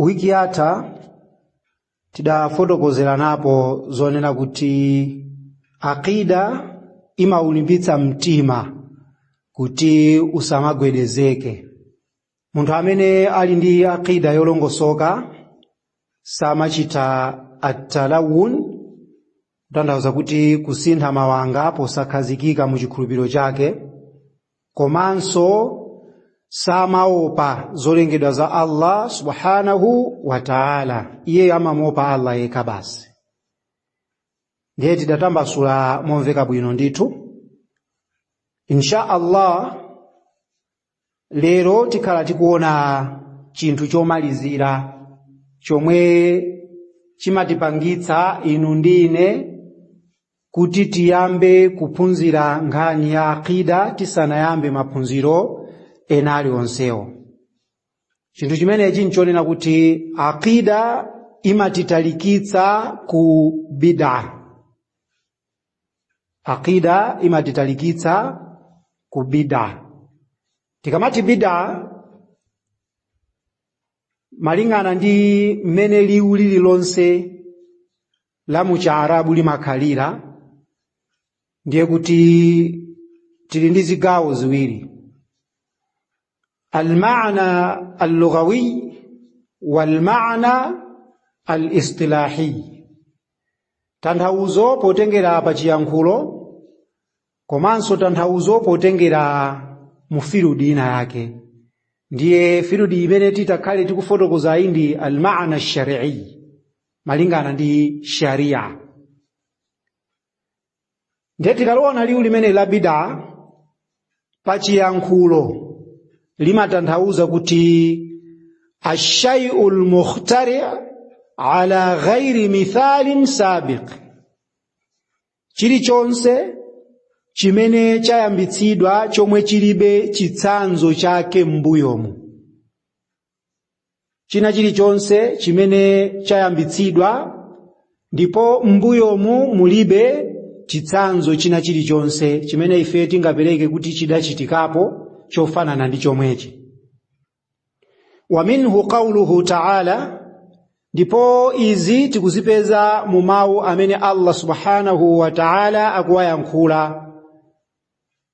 Wiki yatha tidafotokozeranapo zonena kuti aqida imaulimbitsa mtima kuti usamagwedezeke. Munthu amene ali ndi aqida yolongosoka samachita atalawun, kutanthauza kuti kusintha mawanga posakhazikika mu chikhulupiriro chake, komanso samaopa zolengedwa za Allah subhanahu wa ta'ala. Iye amamuopa Allah yekha basi. Ndiye tidatambasula momveka bwino ndithu. Insha Allah lero tikhala tikuona chinthu chomalizira chomwe chimatipangitsa inu ndi ine kuti tiyambe kuphunzira nkhani ya aqida tisanayambe maphunziro ena aliwonsewo. Chinthu chimenechi nchonena kuti aqida imatitalikitsa ku bid'a. Aqida imatitalikitsa ku bid'a. Tikamati bid'a, malingana ndi mmene liwu lililonse la muchiarabu limakhalira, ndiye kuti tili ndi zigawo ziwiri: almaana allughawi walmaana alistilahi, tanthauzo potengera pa chiyankhulo komanso tanthauzo potengera mu field ina yake. Ndiye field imene titakhale tikufotokoza iyi ndi almaana shari'i, malingana ndi sharia. Ndiye tikaliona liwu limene la bid'a pa chiyankhulo limatanthauza kuti ashai'u lmukhtari ala ghairi mithalin sabiq, chilichonse chimene chayambitsidwa chomwe chilibe chitsanzo chake m'mbuyomu. China chilichonse chimene chayambitsidwa ndipo m'mbuyomu mulibe chitsanzo china chilichonse chimene ife tingapereke kuti chidachitikapo chofanana ndi chomwechi. Wa minhu qawluhu ta'ala, ndipo izi tikuzipeza mu mawu amene Allah subhanahu wa ta'ala akuwayankhula.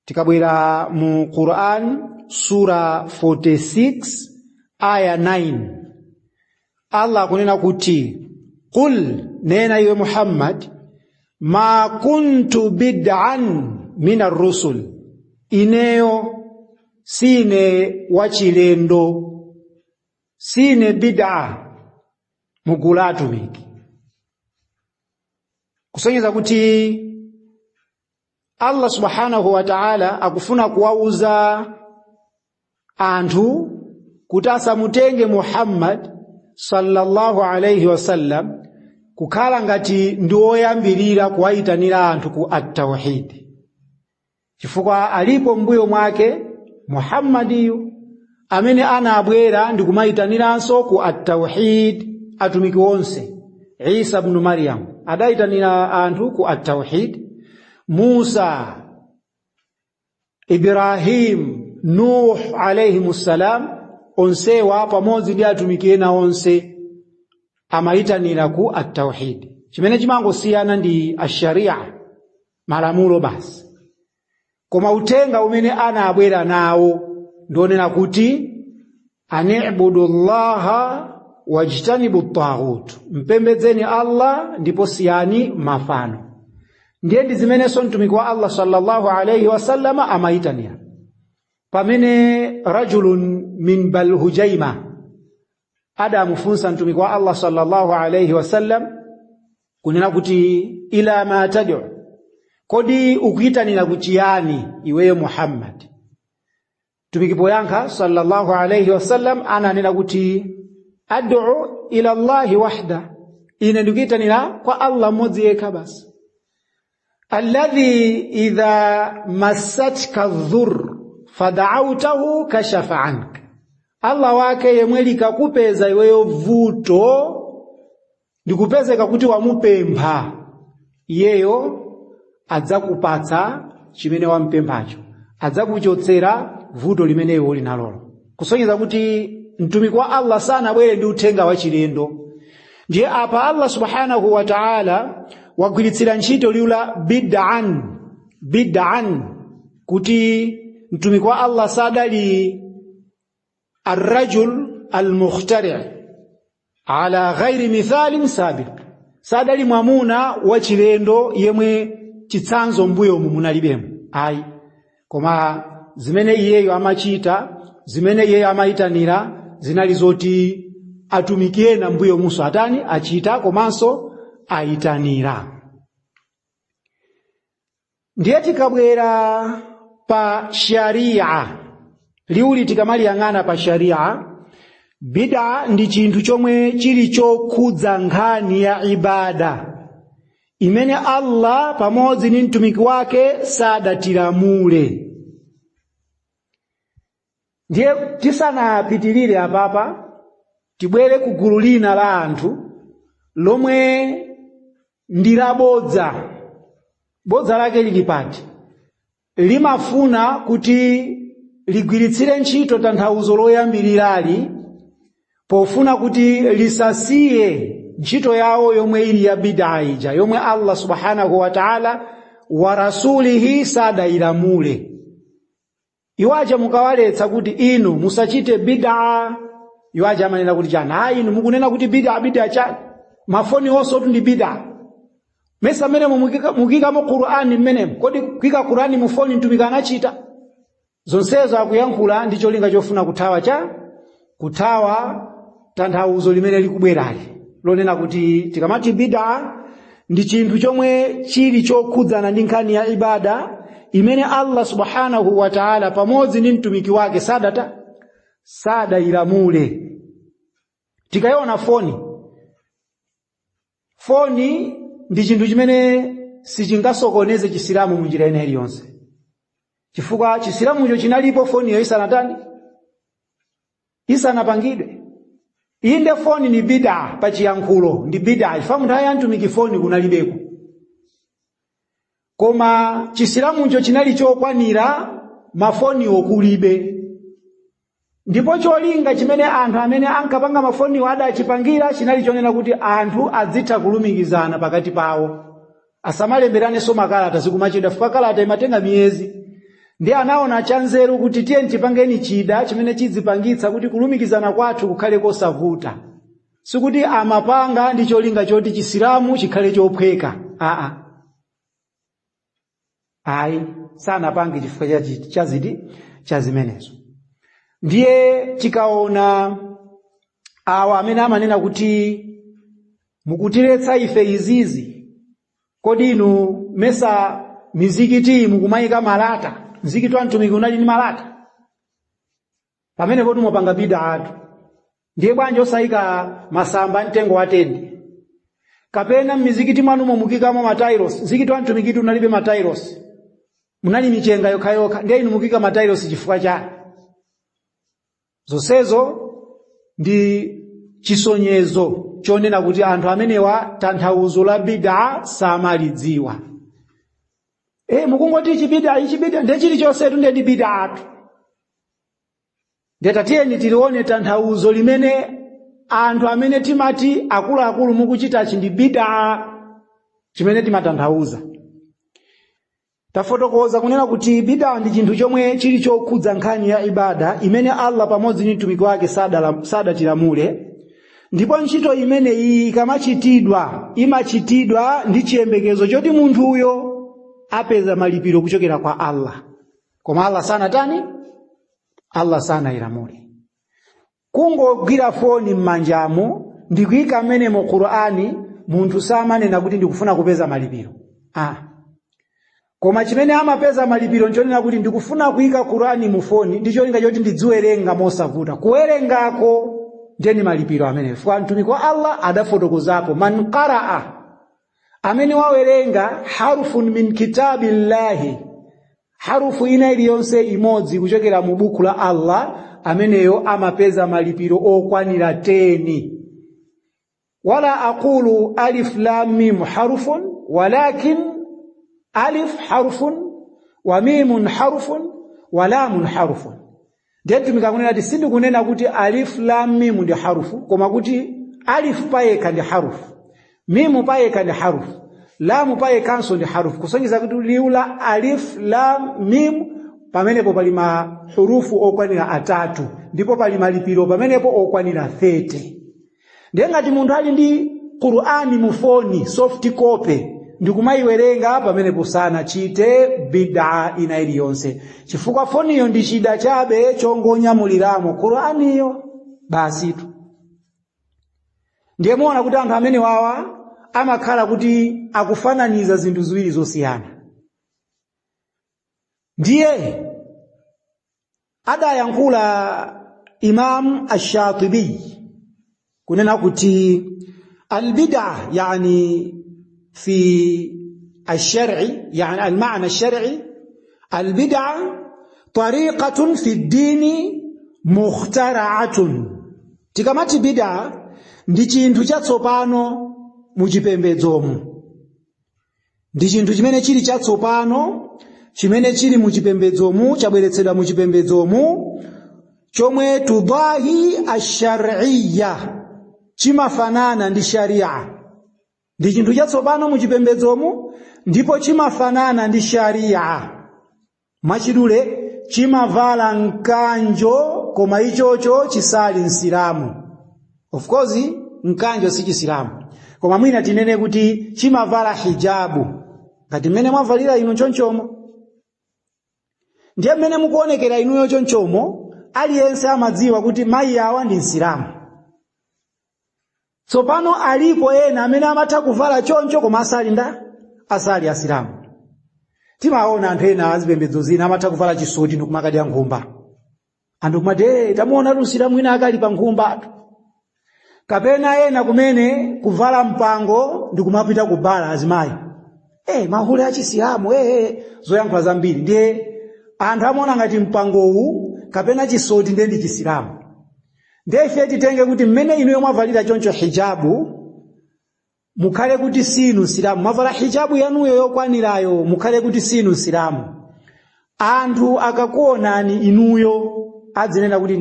Tikabwera mu Quran sura 46 aya 9, Allah akunena kuti: qul, nena iwe Muhammad, ma kuntu bid'an min ar-rusul, ineyo sine wachilendo, sine bid'a mugulu la atumiki. Kusonyeza kuti Allah subhanahu wa ta'ala akufuna kuwauza anthu kuti asamutenge Muhammad sallallahu alayhi wasallam kukhala ngati ndi woyambirira kuwayitanira anthu ku at-tauhid, chifukwa alipo mbuyo mwake Muhammadiyu amene anabwera ndi kumayitaniranso ku at-tauhid atumiki onse. Isa ibn Maryam adayitanira anthu ku at-tauhid, Musa, Ibrahim, Nuh alayhimussalam, onsewa pamodzi ndi atumiki ena onse amayitanira ku at-tauhid. Chimene chimangosiyana ndi asharia, malamulo basi, koma uthenga umene anabwera nawo ndionena kuti anibudu llaha wajtanibu taghut, mpembedzeni Allah ndipo siyani mafano. Ndiye ndi zimenenso mtumiki wa Allah sallallahu alayhi wasallama amayitanira. Pamene rajulun min Balhujaima adamufunsa mtumiki wa Allah sallallahu alayhi wasallam kunena kuti: ila ma tad'u, kodi ukuyitanira kuchiyani iweyo Muhammad? Mtumiki poyankha sallallahu alayhi wasallam ananena kuti: ad'u ila Allahi wahda, ine ndikuyitanira kwa Allah mmodzi yekha basi, alladhi idha massatka dhur fada'awtahu kashafa anka, Allah wake yemwe likakupeza iweyo vuto ndikupezeka kuti wamupempha iyeyo, adzakupatsa chimene wampemphacho, adzakuchotsera vuto limene iwe uli nalolo. Kusonyeza kuti Mtumiki wa Allah sanabwere ndi uthenga wachilendo. Ndiye apa Allah subhanahu wa ta'ala wagwiritsira ntchito liwu la bid'an, bid'an, kuti mtumiki wa Allah sadali arrajul almukhtari' ala ghairi mithalin sabiq, sadali mwamuna wachilendo yemwe chitsanzo mbuyomu munalibemo, ayi. Koma zimene iyeyo amachita, zimene iyeyo amayitanira, zinali zoti atumiki ena mbuyomunso atani, achita komanso ayitanira. Ndiye tikabwera pa sharia, liwuli tikamaliyang'ana pa sharia, bid'a ndi chinthu chomwe chili chokhudza nkhani ya ibada imene Allah pamodzi ndi mtumiki wake sadatilamule. Ndiye tisanapitirire apapa, tibwere ku gulu lina la anthu lomwe ndi labodza. Bodza lake lili pati? Limafuna kuti ligwiritsire ntchito tanthauzo loyambirirali pofuna kuti lisasiye ntchito yawo yomwe ili ya bid'a ija yomwe Allah subhanahu wa ta'ala wa rasulihi sadayilamule. Iwaja mukawaletsa kuti inu musachite bid'a, iwaja amanena kuti chani? Ayi, inu mukunena kuti bid'a, bid'a chani? Mafoni onse otu ndi bid'a. Mesa mmene mukikamo Qur'ani mmenemo, kodi kuika Qur'ani mu foni mtumiki anachita? Zonsezo akuyankhula ndi cholinga chofuna kuthawa cha kuthawa tanthauzo limene likubwerali lonena kuti tikamati bid'a ndi chinthu chomwe chili chokhudzana ndi nkhani ya ibada imene Allah subhanahu wa ta'ala pamodzi ndi mtumiki wake sadayilamule. Tikayiona foni, foni ndi chinthu chimene sichingasokoneze Chisilamu munjira ina iliyonse, chifukwa Chisilamucho chinalipo foniyo isanatani, isanapangidwe. Inde, foni ni bid'a pachiyankhulo, ndi bid'a chifukwa munthu aya mtumiki foni kunalibeko, koma Chisilamucho chinali chokwanira mafoniwo kulibe. Ndipo cholinga chimene anthu amene ankapanga mafoniwo adachipangira chinali chonena kuti anthu adzitha kulumikizana pakati pawo, asamalemberanenso makalata zikumachedwa, chifukwa kalata imatenga miyezi. Ndi anaona chanzeru kuti tiye tipangeni chida chimene chidzipangitsa kuti kulumikizana kwathu kukhale kosavuta. Sikuti amapanga ndi cholinga choti Chisilamu chikhale chophweka, aa, ayi, sanapange chifukwa chaziti cha zimenezo. Ndiye tikaona awa amene amanena kuti mukutiletsa ife izizi, kodi inu mesa mizikiti mukumayika malata? Mzikiti wa mtumiki unali ndi malata? Pamene poti mupanga bid'a atu. Ndiye bwanji osayika masamba mtengo wa tende? Kapena mmizikiti mwanumo mukikamo matailos? Mzikiti wa mtumiki unalibe matailos, munali michenga yokhayokha. Ndiye inu mukika matailos chifukwa chani? Zonsezo ndi chisonyezo chonena kuti anthu amenewa tanthauzo la bid'a samalidziwa. Mukungoti ichi bid'a, ichi bid'a, ndiye chilichonsetu ndiye ndi bid'a atu. Ndiye tatiyeni tilione tanthauzo limene anthu amene timati akuluakulu mukuchitachi ndi bid'a, chimene timatanthauza. Tafotokoza kunena kuti bid'a ndi chinthu chomwe chili chokhudza nkhani ya ibada imene Allah pamodzi ndi mtumiki wake sadatilamule, ndipo ntchito imene iyi ikamachitidwa imachitidwa ndi chiyembekezo choti munthuyo apeza malipiro kuchokera kwa Allah, koma Allah sanatani, Allah sanayilamule. Kungogwira foni m'manjamo ndikuyika mmenemo Qur'ani, munthu samanena kuti ndikufuna kupeza malipiro, koma chimene amapeza malipiro nchonena kuti ndikufuna kuyika Qur'ani mu foni ndi cholinga choti ndidziwerenga mosavuta. Kuwerengako ndiye ni malipiro amene chifukwa mtumiki wa Allah adafotokozapo, man qaraa, amene wawerenga harfun min kitabillahi, harufu ina iliyonse imodzi kuchokera mu buku la Allah, ameneyo amapeza malipiro okwanira 10. Wala aqulu alif lam mim harfun, walakin alif harfun wa mimun harfun wa lamun harfun. Ndiye mtumiki akunena kuti sindikunena kuti alif lam mimu ndi harufu, koma kuti alif payekha ndi harufu, mimu payekha ndi harufu, lamu payekhanso ndi harufu, kusonyeza kuti liwu la alif lam mim pamenepo pali mahurufu okwanira 3, ndipo pali malipiro pamenepo okwanira 30. Ndiye ngati munthu ali ndi Qur'ani mu foni soft copy ndikumayiwerenga, pamenepo sanachite bid'a ina iliyonse, chifukwa foniyo ndi chida chabe chongonyamuliramo Qur'aniyo basitu. Ndiye muona kuti anthu amene wawa amakhala kuti akufananiza zinthu ziwiri zosiyana. Ndiye adayankhula Imam Ash-Shatibi kunena kuti albid'a yani fi ash-shar'i, yani al-ma'na ash-shar'i, albid'a tariqatun fi ad-dini mukhtara'atun. Tikamati bid'a ndi chinthu chatsopano muchipembedzomu, ndi chinthu chimene chili chatsopano chimene chili muchipembedzomu, chabweretsedwa muchipembedzomu, chomwe tudahi ash-shar'iyya, chimafanana ndi sharia. Ndi chinthu chatsopano muchipembedzomu ndipo chimafanana ndi sharia. Mwachidule chimavala mkanjo koma ichocho chisali msilamu. Of course mkanjo si chisilamu, koma mwina tinene kuti chimavala hijabu ngati mmene mwavalira inu chonchomo. Ndiye mmene mukuonekera inuyo chonchomo, aliyense amadziwa kuti mayi awa ndi msilamu. Tsopano alipo ena amene amatha kuvala choncho koma asali nda asali asilamu. Timaona anthu ena azipembedzo zina amatha kuvala chisoti ndikumakadya nkhumba, anthu kumati tamuona msilamu wina akali pa nkhumba. Kapena ena kumene kuvala mpango ndikumapita kubala azimayi, mahule achisilamu, zoyankhula zambiri. Ndiye anthu amaona ngati mpangowu kapena chisoti ndiye ndi chisilamu. Ndiye ife titenge kuti mmene inuyo mwavalira choncho hijabu, mukhale kuti sinu msilamu. Mwavala hijabu yanuyo yokwanirayo, mukhale kuti sinu msilamu. Anthu akakuonani inuyo adzinena kuti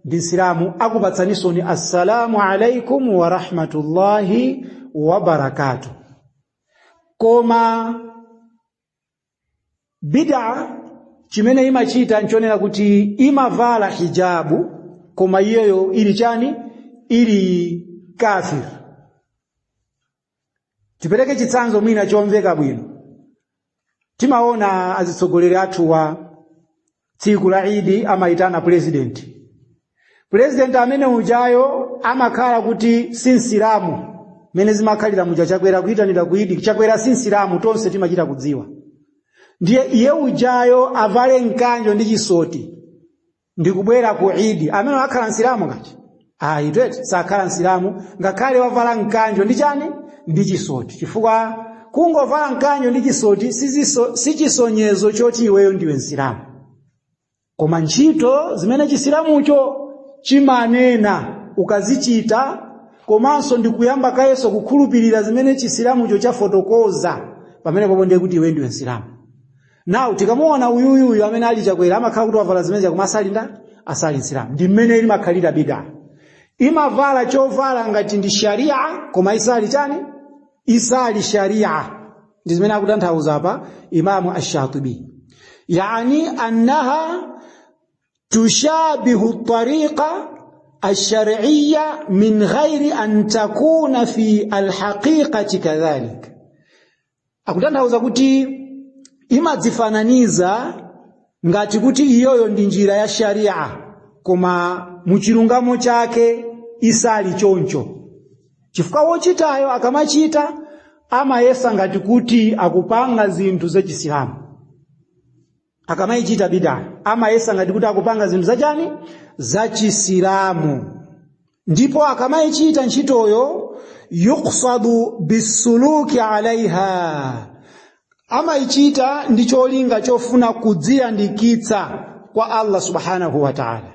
ndi msilamu, akupatsanisoni assalamu alaikum wa rahmatullahi wa barakatuh. Koma bid'a chimene imachita nchonena kuti imavala hijabu koma iyeyo ili chani? Ili kafir. Tipereke chitsanzo mwina chomveka bwino. Timaona azitsogoleri athuwa tsiku la Idi amayitana president. President amene ujayo amakhala kuti si msilamu, mene zimakhalira muja Chakwera kuyitanira ku Idi, Chakwera si msilamu, tonse timachita kudziwa. Ndiye iye ujayo avale mkanjo ndi chisoti ndikubwera ku Idi, amene akhala msilamu kachi? Ayi, twete sakhala msilamu ngakhale wavala mkanjo ndi chani? Ndi chisoti. Chifukwa kungovala mkanjo ndi chisoti si chisonyezo choti iweyo ndiwe msilamu, koma ntchito zimene chisilamucho chimanena ukazichita, komanso ndikuyamba kayeso kukhulupirira zimene chisilamucho chafotokoza, pamene popo ndiye kuti iwe ndiwe msilamu. Now tikamuona uyuyuyu amene ali Chakwera amakhala kuti wavala zimene koma asali nda asali msilamu. Ndi mmene limakhalira bid'a, imavala chovala ngati ndi sharia koma isali chani? Isali sharia. Ndi zimene akutanthauza apa Imamu Ash-Shatibi, yani annaha tushabihu tariqa ash-shar'iyya min ghairi an takuna fi al-haqiqati kadhalik. Akutanthauza kuti imadzifananiza ngati kuti iyoyo ndi njira ya sharia, koma muchilungamo chake isali choncho, chifukwa wochitayo akamachita amayesa ngati kuti akupanga zinthu za chisilamu. Akamayichita bid'a amayesa ngati kuti akupanga zinthu zachani? Za chisilamu. Ndipo akamayichita ntchitoyo yuqsadu bisuluki alaiha, amayichita ndi cholinga chofuna kudziyandikitsa kwa Allah subhanahu wa ta'ala,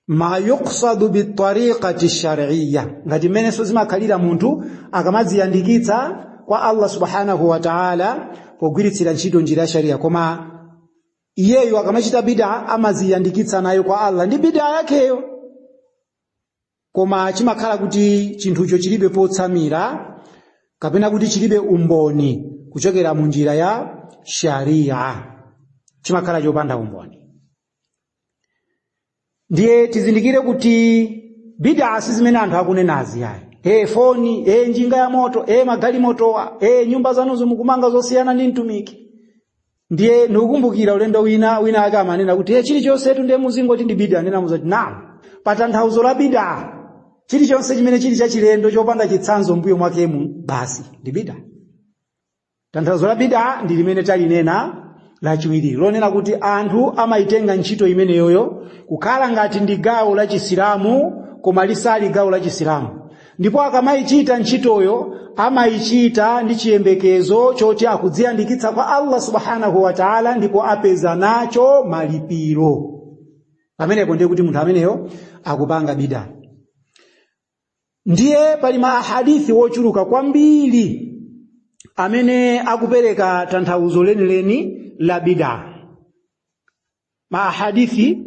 ma yuqsadu bitariqati shar'iyya, ngati mmenenso zimakhalira munthu akamadziyandikitsa kwa Allah subhanahu wa ta'ala pogwiritsira ntchito njira ya sharia. Koma Iyeyo akamachita bid'a amaziyandikitsa nayo kwa Allah ndi bid'a yakeyo, koma chimakhala kuti chinthucho chilibe potsamira kapena kuti chilibe umboni kuchokera mu njira ya sharia, chimakhala chopanda umboni. Ndiye tizindikire kuti bid'a si zimene anthu akunenazi ayi. E foni, e njinga ya moto, e magalimotowa, e nyumba zanuzo mukumanga zosiyana ndi mtumiki. Ndiye ndikukumbukira ulendo wina, wina ake amanena kuti e chilichonsetu ndiye muzingoti ndi bid'a. Ndinamuuza kuti naam, pa tanthauzo la bid'a chilichonse chimene chili chachilendo chopanda chitsanzo mbuyo mwakemu basi ndi bid'a. Tanthauzo la bid'a ndi limene talinena lachiwiri, lonena kuti anthu amaitenga ntchito imeneyoyo kukhala ngati ndi gawo la Chisilamu koma lisali gawo la Chisilamu, ndipo akamayichita ntchitoyo amayichita ndi chiyembekezo choti akudziyandikitsa kwa Allah subhanahu wa ta'ala ndipo apeza nacho malipiro. Pamenepo ndiye kuti munthu ameneyo akupanga bid'a. Ndiye pali ma ahadithi wochuluka kwambiri amene akupereka tanthauzo lenileni la bid'a. Ma ahadithi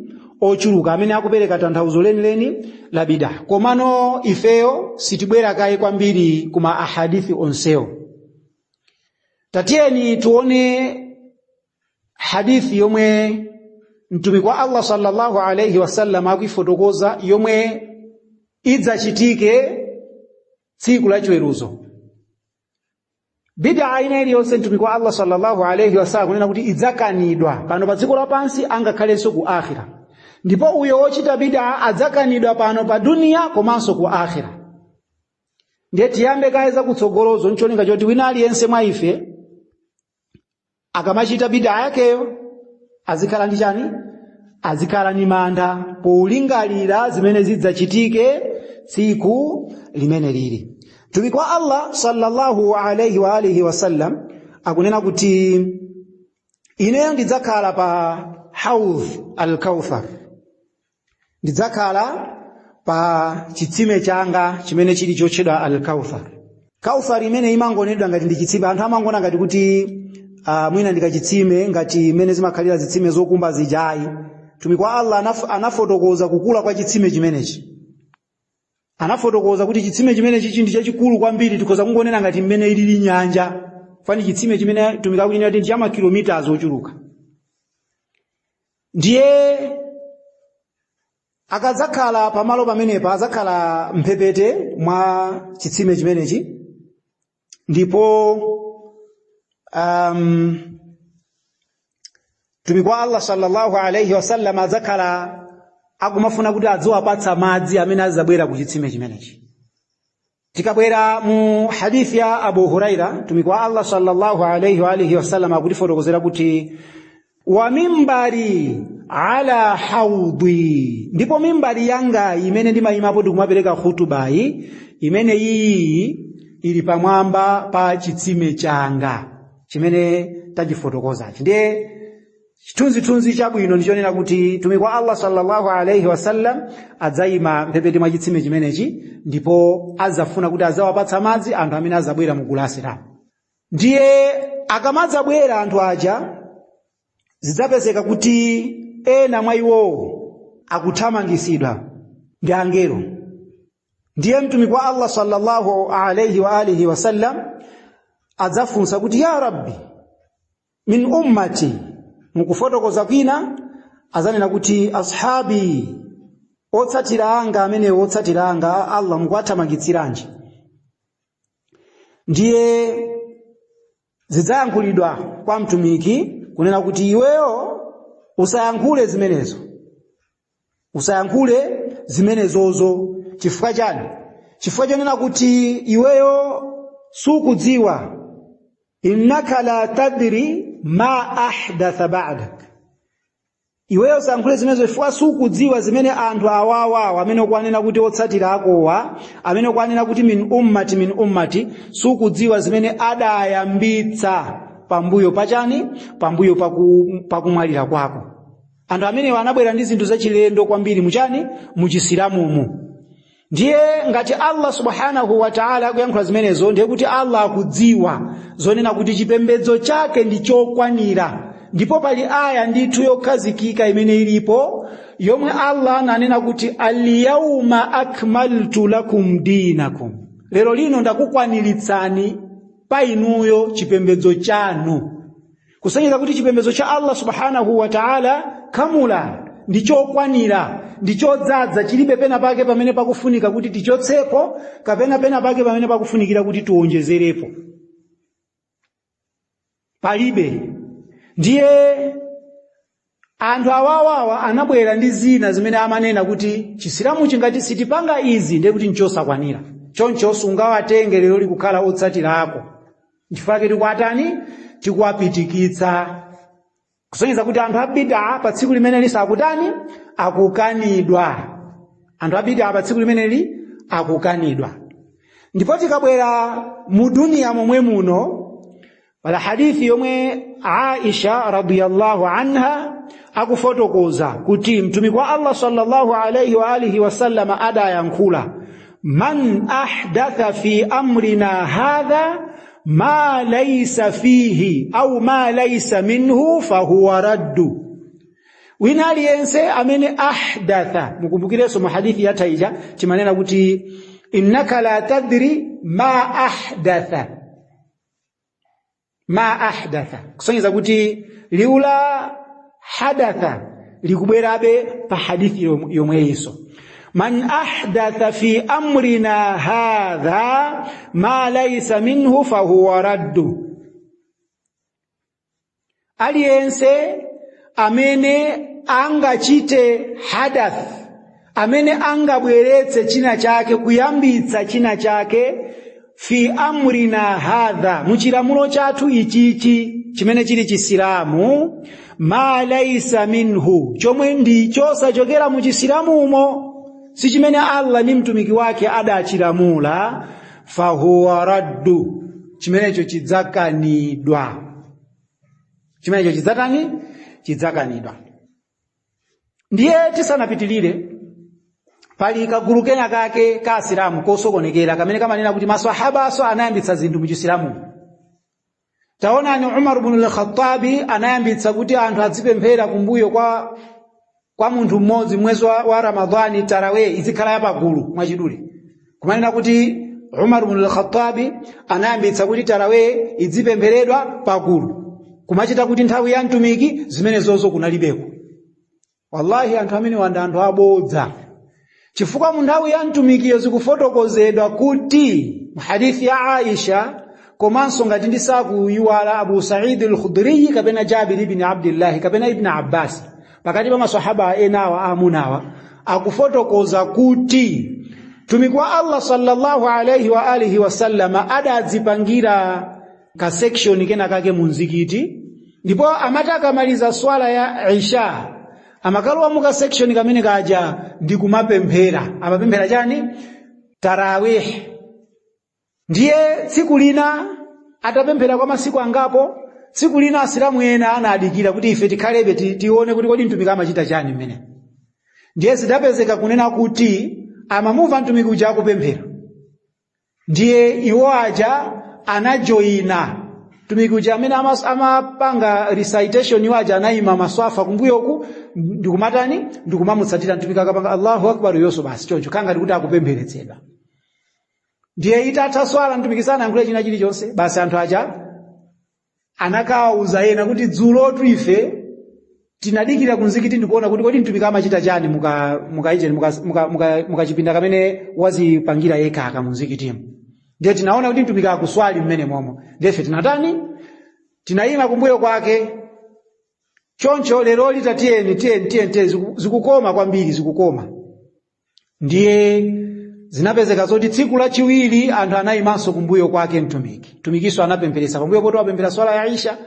ochuluka amene akupereka tanthauzo lenileni la bid'a, komano ifeyo sitibwera kaye kwambiri ku ma ahadithi onsewo. Tatiyeni tione hadithi yomwe mtumiki wa Allah sallallahu alayhi wasallam akuifotokoza, yomwe idzachitike tsiku la chiweruzo. Bid'a ina iliyonse mtumiki wa Allah sallallahu alayhi wasallam kunena kuti idzakanidwa pano pa dziko lapansi angakhalenso ku akhira, ndipo uyo wochita bid'a adzakanidwa pano pa duniya komanso ku akhira. Ndiye tiyambe kaye zakutsogolozo ncholinga choti wina aliyense mwa ife akamachita bid'a yakeyo azikhala ndi chani? Azikhala ndi mantha polingalira zimene zidzachitike tsiku limene lili. Mtumiki wa Allah sallallahu alayhi wa alihi wasallam akunena kuti ineyo ndidzakhala pa haudh al-Kauthar, ndidzakhala pa chitsime changa chimene chili chotchedwa al-Kauthar. Kauthar imene imangonedwa ngati ndi chitsime, anthu amangona ngati kuti mwina ndikachitsime ngati imene zimakhalira zitsime zokumba zijayi. Mtumiki wa Allah anafotokoza kukula kwa chitsime chimenechi, anafotokoza kuti chitsime chimenechi ndi chachikulu kwambiri, tikhoza kungonena ngati mmene ilili nyanja. Fani chitsime chimene mtumiki akunena kuti ndi cha makilomita ochuluka. Ndiye akadzakhala pamalo pamenepa adzakhala mphepete mwa chitsime chimenechi, ndipo mtumiki wa Allah sallallahu alayhi wasallam adzakhala akumafuna kuti adziwapatsa madzi amene azabwera ku chitsime chimenechi. Tikabwera mu hadithi ya Abu Huraira, mtumiki wa Allah sallallahu alayhi wa alihi wasallam akutifotokozera kuti wa mimbari ala haudhi, ndipo mimbari yanga imene ndimayimapo ndikumapereka khutubayi, imene iyi ili pamwamba pa chitsime changa chimene tachifotokozachi. Ndiye chithunzithunzi chabwino ndichonena kuti mtumiki wa Allah sallallahu alayhi wasallam adzayima mphepete mwa chitsime chimenechi ndipo adzafuna kuti adzawapatsa madzi anthu amene azabwera mu gulu la Asilamu. Ndiye akamadzabwera anthu aja, zidzapezeka kuti ena mwa iwowo akuthamangisidwa ndi angelo. Ndiye mtumiki wa Allah sallallahu alayhi wa alihi wasallam adzafunsa kuti ya Rabbi, min ummati, mukufotokoza kwina azanena kuti ashabi, otsatira anga amene otsatira anga Allah mukuwathamangitsiranji? Ndiye zidzayankhulidwa kwa mtumiki kunena kuti iweyo usayankhule zimenezo, usayankhule zimenezozo. Chifukwa chani? Chifukwa chonena kuti iweyo sukudziwa, innaka la tadri ma ahdatha ba'dak, iweyo usayankhule zimenezo chifukwa sukudziwa zimene anthu awawawa amene ukuwanena kuti otsatira akowa, amene ukuwanena kuti min ummati, min ummati, sukudziwa zimene adayambitsa pambuyo pachani, pambuyo pakumwalira kwako. Anthu amenewa anabwera ndi zinthu zachilendo kwambiri muchani, muchisilamumu. Ndiye ngati Allah subhanahu wa ta'ala akuyankhula zimenezo, ndiye kuti Allah akudziwa zonena kuti chipembedzo chake ndi chokwanira, Ndipo pali aya ndithu yokhazikika imene ilipo yomwe Allah ananena kuti al-yawma akmaltu lakum dinakum, lero lino ndakukwaniritsani pa inuyo chipembedzo chanu. Kusonyeza kuti chipembedzo cha Allah subhanahu wa ta'ala kamula, ndi chokwanira, ndi chodzaza, chilibe pena pake pamene pakufunika kuti tichotsepo kapena pena pake pamene pakufunikira kuti tiwonjezerepo, palibe. Ndiye anthu awawawa anabwera ndi zina zimene amanena kuti Chisilamu chingati sitipanga izi ndiye kuti nchosakwanira. Choncho sungawatenge lero likukhala otsatira ako. Nchifukwa tikuatani? Tikuwapitikitsa, kusonyeza kuti anthu abida pa tsiku limeneli sakutani? Akukanidwa. Anthu abida pa tsiku limeneli akukanidwa. Ndipo tikabwera mu duniya momwe muno, pala hadithi yomwe Aisha radiyallahu anha akufotokoza kuti mtumiki wa Allah sallallahu alayhi wa alihi wasallama adayankhula, man ahdatha fi amrina hadha ma laysa fihi au ma laysa minhu fahuwa raddu. Wina aliyense amene ahdatha, mukumbukirenso mu hadithi ya taija timanena kuti innaka la tadri ma ahdatha, ma ahdatha, kusonyeza kuti liwu la hadatha likubwerabe pa hadithi yomweyinso. Man ahdatha fi amrina hadha ma laysa minhu fahuwa raddu. Aliyense amene angachite hadath, amene angabweretse china chake, kuyambitsa china chake, fi amrina hadha, muchilamulo chathu ichichi chimene chili Chisilamu, ma laisa minhu, chomwe ndi chosachokera mu Chisilamumo, si chimene Allah ndi mtumiki wake adachilamula, fahuwa raddu, chimenecho chidzakanidwa. Chimenecho chidzatani? Chidzakanidwa. Ndiye tisanapitilire, pali kagulu kena kake ka Asilamu kosokonekera kamene kamanena kuti maswahabaso anayambitsa zinthu mu Chisilamu. Taonani, Umar ibn al-Khattabi anayambitsa kuti anthu adzipemphera kumbuyo kwa munthu mmodzi mwezi wa Ramadhani, tarawih izikhala yapagulu. Mwachidule kumanena kuti Umar ibn al-Khattabi anayambitsa kuti tarawih idzipempheredwa pagulu, kumachita kuti nthawi ya mtumiki zimene zozo kunalibeko. Wallahi, anthu amene wanda anthu abodza, chifukwa mu nthawi ya mtumikiyo zikufotokozedwa kuti mu hadithi ya Aisha, komanso ngati ndisakuyiwala Abu Sa'id al-Khudri kapena Jabir ibn Abdullah kapena Ibn Abbas, pakati pa maswahaba enawa amunawa, akufotokoza kuti mtumiki wa Allah sallallahu alayhi wa alihi wasallama adadzipangira ka section kena kake mu mzikiti, ndipo amati akamaliza swala ya Isha amakalowa muka section kamene kaja ndi kumapemphera. Amapemphera chani? Tarawih. Ndiye tsiku lina atapemphera kwa masiku angapo, tsiku lina Asilamu ena anadikira kuti ife tikhalebe tione kuti kodi mtumiki amachita chani mmene. Ndiye zidapezeka kunena kuti amamumva mtumiki uja akupemphera, ndiye iwo aja anajoyina mtumiki uja amene amapanga recitation. Iwo aja anayima maswafa kumbuyoku ndikumatani? Ndikumamutsatira mtumiki. Akapanga Allahu akbar, yonso basi choncho, kangati kuti akupempheretsedwa. Ndiye itatha swala, mtumiki sanayankhule china chilichonse. Basi, anthu aja anakawauza ena kuti dzulotu ife tinadikira kunzikiti ndikuona kuti kodi mtumiki amachita chani muka muka muka muka muka mukachipinda kamene wazipangira yekha aka munzikitimu. Ndiye tinaona kuti mtumiki akuswali mmene momo, ndiye ife tinatani? Tinayima kumbuyo kwake. Choncho lero litatiyeni, tiyeni, tiyeni, tiyeni, zikukoma kwambiri, zikukoma. Ndiye zinapezeka zoti tsiku lachiwiri anthu anayimanso kumbuyo kwake mtumiki. Mtumikiso anapempheretsa pambuyo poti wapemphera swala ya Isha,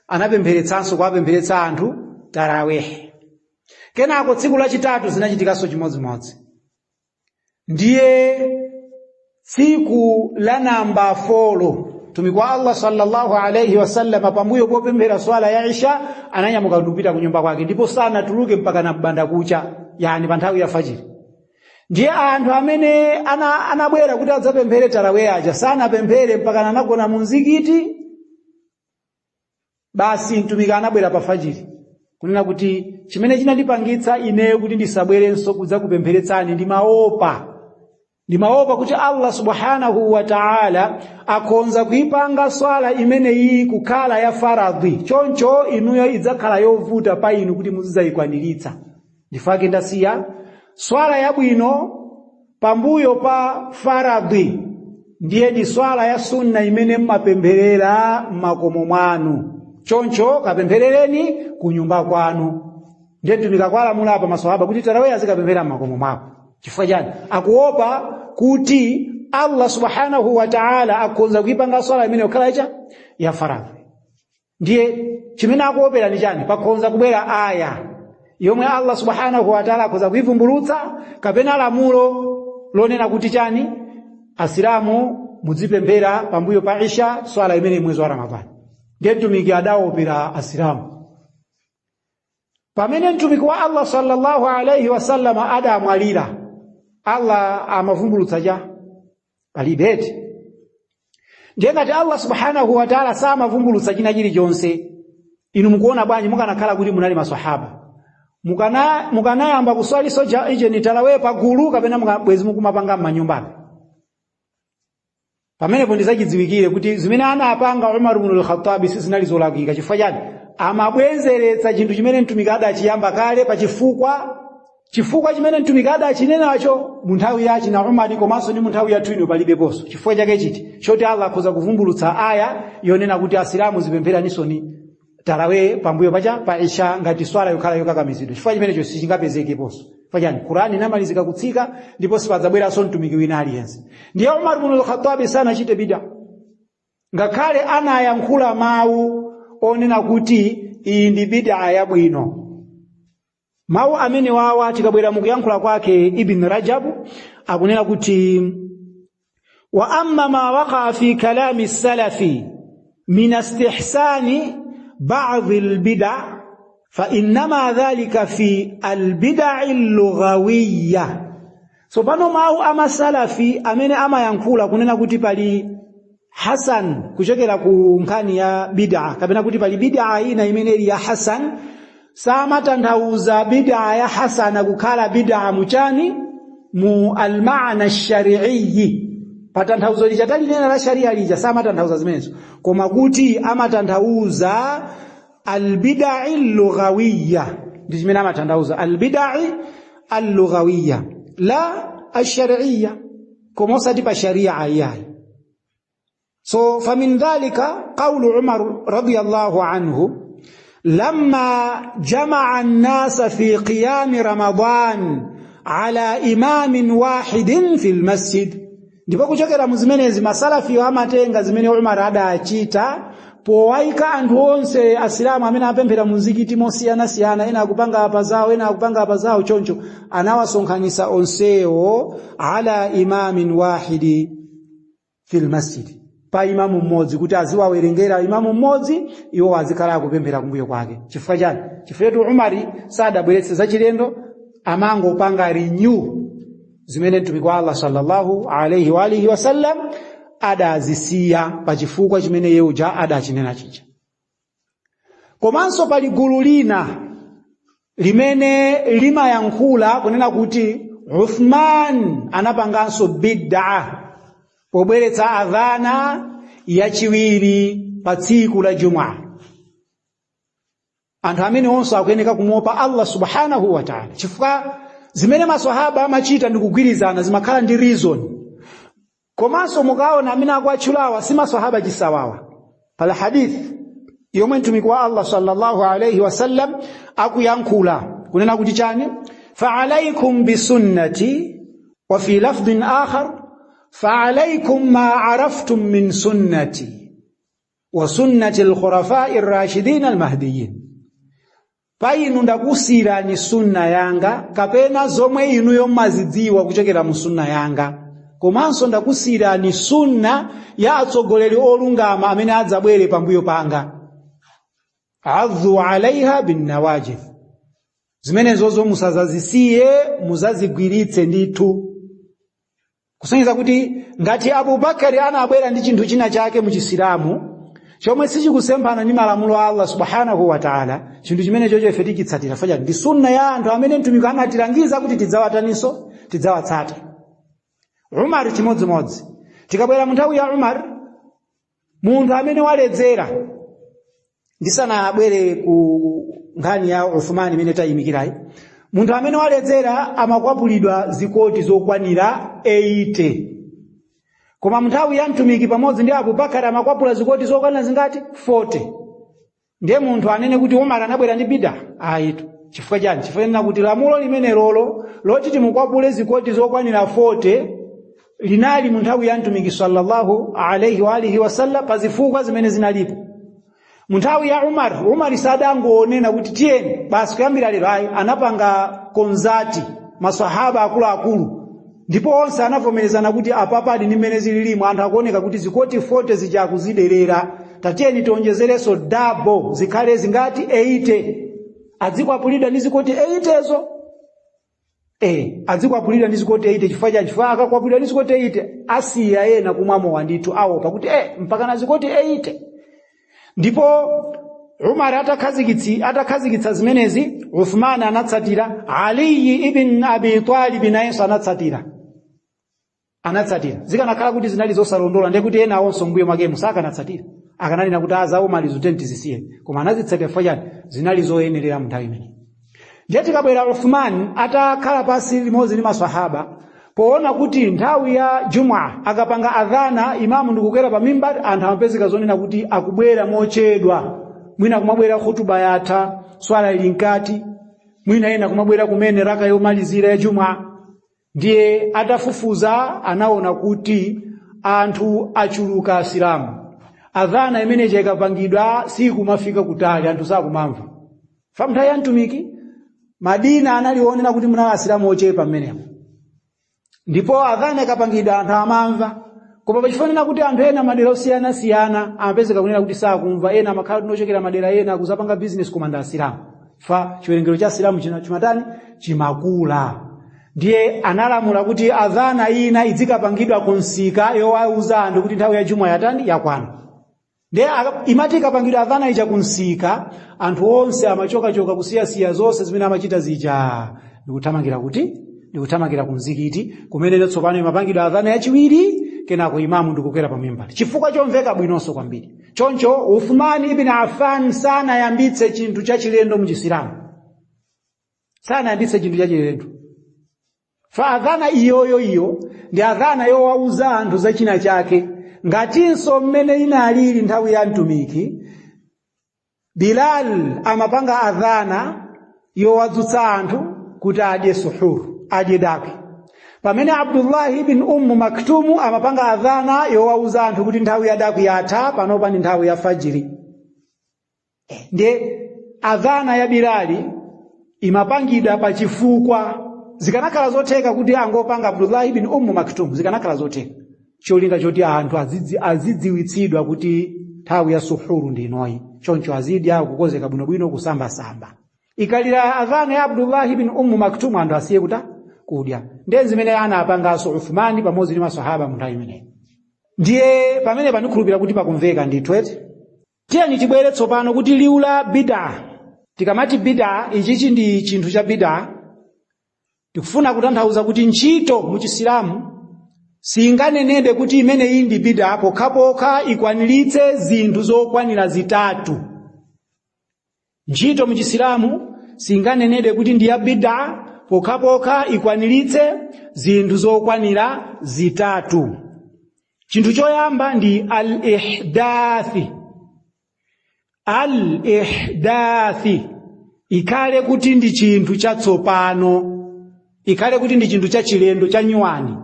anapempheretsanso, kuwapempheretsa anthu tarawih. Kenako tsiku lachitatu zinachitikanso chimodzimodzi. Ndiye tsiku la namba 4, mtumiki wa Allah sallallahu alayhi wasallam pambuyo popemphera swala ya Isha ananyamuka kupita kunyumba kwake, ndipo sanatuluke mpaka na banda kucha, yani pa nthawi ya fajiri. Ndiye anthu amene anabwera kuti adzapemphere tarawih aja sanapemphere mpaka anagona mu mzikiti. Basi mtumiki anabwera pa fajiri kunena kuti chimene chinandipangitsa ineyo kuti ndisabwerenso kudzakupempheretsani, ndimaopa kuti Allah subhanahu wa ta'ala akhonza kuipanga swala imeneyi kukhala ya faradhi, choncho inuyo idzakhala yovuta pa inu kuti muzidzayikwaniritsa. Ndifake ndasiya swala yabwino pambuyo pa faradhi, ndiye ndi swala ya sunna imene mmapempherera m'makomo mwanu, choncho kapempherereni ku nyumba kwanu. Ndiye mtumiki akuwalamula apa maswahaba kuti taraweya azikapemphera m'makomo mwawo. Chifukwa chani? Akuopa kuti Allah subhanahu wa ta'ala akhonza kuipanga swala imene yokhala icha ya faradhi. Ndiye chimene akuopera ndi chani? Pakhonza kubwera aya yomwe Allah subhanahu wa ta'ala akhonza kuivumbulutsa kapena lamulo lonena kuti chani, asilamu mudzipemphera pambuyo pa isha swala imene mwezi wa Ramadhani. Ndiye mtumiki adaopera asilamu. Pamene mtumiki wa Allah sallallahu alayhi wasallam adamwalira, Allah amavumbulutsa cha palibeti. Ndiye ngati Allah subhanahu wa ta'ala samavumbulutsa china chilichonse, inu mukuona bwanji mukanakhala kuti munali maswahaba, mukanayamba kuswali soja ije ni tarawehe pagulu kapena bwezi mukumapanga m'manyumbapo? Pamenepo ndizachidziwikire kuti zimene anapanga Umar ibn al-Khattab sizinali zolakwika. Chifukwa chani? Amabwenzeretsa chinthu chimene mtumiki adachiyamba kale pa chifukwa chimene mtumiki adachinenacho mu nthawi ya china Umar, komanso ndi mu nthawi yathu ino palibeponso. Chifukwa chake chiti? Choti Allah akhoza kuvumbulutsa aya yonena kuti asilamu zipempheraninsoni tarawehe pambuyo pacha pa isha ngati swala yokhala yokakamizidwa. Chifukwa chimenecho sichingapezekeponso. Chifukwa chani? Qur'ani inamalizika kutsika ndipo sipadzabweranso mtumiki wina aliyense. Ndiye Umar ibn al-Khattab sanachite bid'a, ngakhale anayankhula mawu onena kuti iyi ndi bid'a yabwino. Mawu amene wawa tikabwera mukuyankhula kwake Ibn Rajab akunena kuti wa amma ma waqa'a fi kalami salafi min istihsani ba'd al-bid'a fa innama dhalika fi al-bid'i al-lughawiyya. So pano mawu amasalafi amene amayankhula kunena kuti pali hasan kuchokera ku nkhani ya bid'a, kapena kuti pali bid'a ina imene ili ya hasan, samatanthauza bid'a ya hasana kukhala bid'a muchani, mu almaana shari'i, patanthauzo lija talinena la sharia lija, samatanthauza zimenezo, koma kuti amatanthauza albidai lughawiyya. Ndi chimene amatanthauza albidai allughawiyya la alshar'iyya, koma osati pa sharia iyayi. So famin dhalika qawlu Umar radiyallahu anhu lamma jamaa an-nasa fi qiyam Ramadan ala imamin wahidin fi almasjid. Ndipo kuchokera mu zimenezi masalafiyo amatenga zimene Umar adachita powayika anthu onse asilamu amene apemphera mu mzikiti mosiyanasiyana, ena akupanga apa zawo, ena akupanga apa zawo, choncho anawasonkhanitsa onsewo ala imamin wahidi fil masjid, pa imamu mmodzi, kuti aziwawerengera imamu mmodzi, iwo azikhala akupemphera kumbuyo kwake. Chifukwa chani? Chifukwa choti Umari sadabweretse zachilendo, amangopanga renew zimene mtumiki wa Allah sallallahu alayhi wa alihi wasallam adazisiya pa chifukwa chimene iye uja adachinena chija. Komanso pali gulu lina limene limayankhula kunena kuti Uthman anapanganso bid'a pobweretsa adhana yachiwiri pa tsiku la Jumu'ah. Anthu amene onse akuyeneka kumuopa Allah subhanahu wa ta'ala, chifukwa zimene maswahaba amachita ndi kugwirizana zimakhala ndi reason. Komanso mukaona amene akuatchulawa si maswahaba chisawawa. Pala hadith yomwe mtumiki wa Allah sallallahu alayhi wasallam akuyankhula kunena kuti chani, fa'alaykum bisunnati, wa fi lafdhin akhar fa'alaykum ma araftum min sunnati wa sunnati al-khulafai ar-rashidin al-mahdiyyin. Pa inu ndakusiyirani sunna yanga, kapena zomwe inuyo mmazidziwa kuchokera mu sunna yanga, komanso ndakusiyirani sunna ya atsogoleri olungama amene adzabwere pambuyo panga. Adhu alaiha bin nawajidh, zimenezozo musazazisiye, muzazigwiritse ndithu. Kusonyeza kuti ngati Abubakari anabwera ndi chinthu china chake mu Chisilamu Chomwe sichikusemphana ndi malamulo a Allah subhanahu wa ta'ala, chinthu chimene chocho ife tichitsatira faja ndi sunna ya anthu amene mtumiki anatilangiza kuti tidzawataninso, tidzawatsate. Umar chimodzimodzi. Tikabwera mu nthawi ya Umar, munthu amene waledzera, ndisanabwere ku nkhani ya Uthmani imene tayimikirayi, munthu amene waledzera amakwapulidwa zikoti zokwanira 80. Koma mu nthawi ya mtumiki pamodzi ndi Abubakar amakwapula zikoti zokwanira zingati? 40. Ndiye munthu anene kuti Umar anabwera ndi bida? Ayitu. Chifukwa chani? Chifukwa chani kuti lamulo limene lolo loti timukwapule zikoti zokwanira 40 linali mu nthawi ya mtumiki sallallahu alayhi wa alihi wasallam pa zifukwa zimene zinalipo. Mu nthawi ya Umar, Umar sadangoonena kuti tiyeni basi kuyambira lero, ayi, anapanga konzati maswahaba akuluakulu ndipo onse anavomerezana kuti apapadi ndi mmene zililimu, anthu akuoneka kuti zikoti 40 zija akuziderera, tatiyeni tionjezerenso double zikhale zingati? 80. Adzikwapulidwa ndi zikoti 80 zo. Adzikwapulidwa ndi zikoti 80. Chifukwa chani? Chifukwa akakwapulidwa ndi zikoti 80 asiya ena kumwa mowa ndithu, aopa kuti mpaka na zikoti 80. Ndipo Umar atakhazikitsa zimenezi, Uthman anatsatira, Ali ibn Abi Talib nayenso anatsatira. Zikanakhala kuti zinali zosalondola ndiye kuti ena awonso mbuyo mwakemo sakanatsatira, akananena kuti aza Umar zutenti zisiye, koma anazitsatira chifukwa chani? Zinali zoyenerera mu nthawi imeneyi. Ndiye tikabwera Uthman atakhala pasi limodzi ndi maswahaba, poona kuti nthawi ya Jum'a akapanga adhana imamu ndikukwera pa mimbar, anthu amapezeka zonena kuti akubwera mochedwa, mwina kumabwera khutuba yatha, swala ili mkati, mwina ena kumabwera kumene raka yomalizira ya Jum'a. Ndiye atafufuza anaona kuti anthu achuluka asilamu, adhana imene ikapangidwa sikumafika kutali, anthu sakumamva. Fa nthawi ya mtumiki Madina analionera kuti munali asilamu ochepa mmenemo, ndipo adhana ikapangidwa anthu amamva. Koma pachifanana kuti anthu ena madera osiyanasiyana amapezeka kunena kuti sakumva, ena amakhala tinochokera madera ena akuzapanga business koma ndi asilamu. Fa chiwerengero cha asilamu chimatani? Chimakula. Ndiye analamula kuti adhana ina idzikapangidwa kunsika yowauza anthu kuti nthawi ya Juma yatani? Yakwana. Ndiye imati ikapangidwa adhana ija kunsika, anthu onse amachokachoka kusiyasiya zonse zimene amachita zija ndikuthamangira kuti? Ndikuthamangira ku mzikiti kumene tsopano imapangidwa adhana yachiwiri, kenako imamu ndikukwera pa mimbari, chifukwa chomveka bwinonso kwambiri. Choncho Uthman ibn Affan sanayambitse chinthu chachilendo mu Chisilamu, sanayambitse chinthu chachilendo. Fa adhana iyoyo iyo ndi adhana yowauza anthu za china chake, ngatinso mmene inalili nthawi ya mtumiki Bilal amapanga adhana yowadzutsa anthu kuti adye suhuru, adye dakwi, pamene Abdullah ibn Ummu Maktumu amapanga adhana yowauza anthu kuti nthawi ya dakwi yatha, panopa ndi nthawi ya fajiri. Ndiye adhana ya Bilali imapangidwa pa chifukwa. Zikanakhala zotheka kuti angopanga Abdullah ibn Ummu Maktum, zikanakhala zotheka, cholinga choti anthu azidziwitsidwa kuti nthawi ya suhuru ndi inoyi, choncho azidya kukozeka bwinobwino, kusambasamba. Ikalira adhana ya Abdullah ibn Ummu Maktum anthu asiye kuta kudya. Ndiye zimene anapanganso Uthmani pamodzi ndi maswahaba mu nthawi imeneyi. Ndiye pamene panikhulupira kuti pakumveka ndithu eti. Tiyeni tibwere tsopano kuti liwu la bid'a. Tikamati bid'a, ichichi ndi chinthu cha bid'a, tikufuna kutanthauza kuti ntchito mu Chisilamu singanenedwe kuti imene iyi ndi bid'a pokhapokha ikwaniritse zinthu zokwanira zitatu. Ntchito mu Chisilamu singanenedwe kuti ndi ya bid'a pokhapokha ikwaniritse zinthu zokwanira zitatu. Chinthu choyamba ndi al-ihdathi. Al-ihdathi ikhale kuti ndi chinthu chatsopano, ikhale kuti ndi chinthu chachilendo cha nyuwani.